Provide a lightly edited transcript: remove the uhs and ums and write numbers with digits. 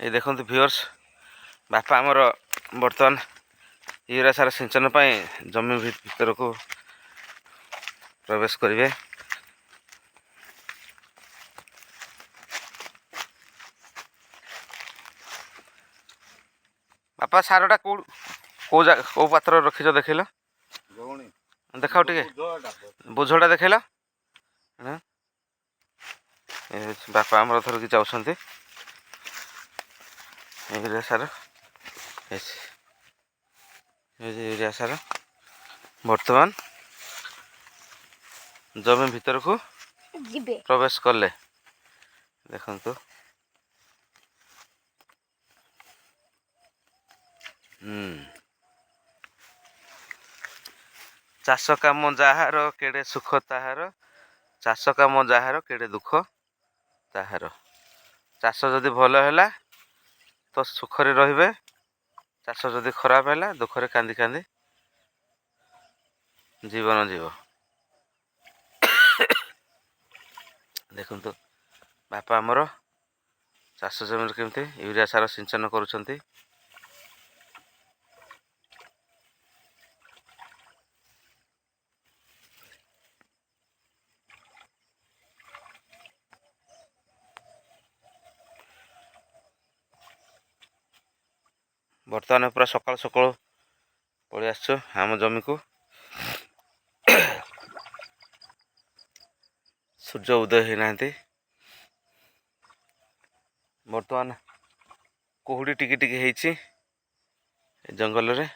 ଏ ଦେଖନ୍ତୁ ଭିଉଅର୍ସ, ବାପା ଆମର ବର୍ତ୍ତମାନ ୟୁରିଆ ସାର ସିଞ୍ଚନ ପାଇଁ ଜମି ଭିତରକୁ ପ୍ରବେଶ କରିବେ। ବାପା, ସାରଟା କେଉଁ କେଉଁ ଜାଗା, କେଉଁ ପାତ୍ରରେ ରଖିଛ, ଦେଖିଲ? ଦେଖାଅ ଟିକେ, ବୋଝଟା ଦେଖେଇଲ। ବାପା ଆମର ଧରିକି ଯାଉଛନ୍ତି ୟୁରିଆ ସାର। ୟୁରିଆ ସାର ବର୍ତ୍ତମାନ ଜମି ଭିତରକୁ ଯିବେ, ପ୍ରବେଶ କଲେ। ଦେଖନ୍ତୁ। ଚାଷ କାମ ଯାହାର କେଡ଼େ ସୁଖ ତାହାର, ଚାଷ କାମ ଯାହାର କେଡ଼େ ଦୁଃଖ ତାହାର। ଚାଷ ଯଦି ଭଲ ହେଲା ତ ସୁଖରେ ରହିବେ, ଚାଷ ଯଦି ଖରାପ ହେଲା ଦୁଃଖରେ କାନ୍ଦି କାନ୍ଦି ଜୀବନ ଯିବ। ଦେଖନ୍ତୁ, ବାପା ଆମର ଚାଷ ଜମିରେ କେମିତି ୟୁରିଆ ସାର ସିଞ୍ଚନ କରୁଛନ୍ତି। ବର୍ତ୍ତମାନ ପୁରା ସକାଳୁ ସକାଳୁ ପଳେଇ ଆସିଛୁ ଆମ ଜମିକୁ। ସୂର୍ଯ୍ୟ ଉଦୟ ହେଇନାହାନ୍ତି। ବର୍ତ୍ତମାନ କୁହୁଡ଼ି ଟିକେ ଟିକେ ହେଇଛି ଏ ଜଙ୍ଗଲରେ।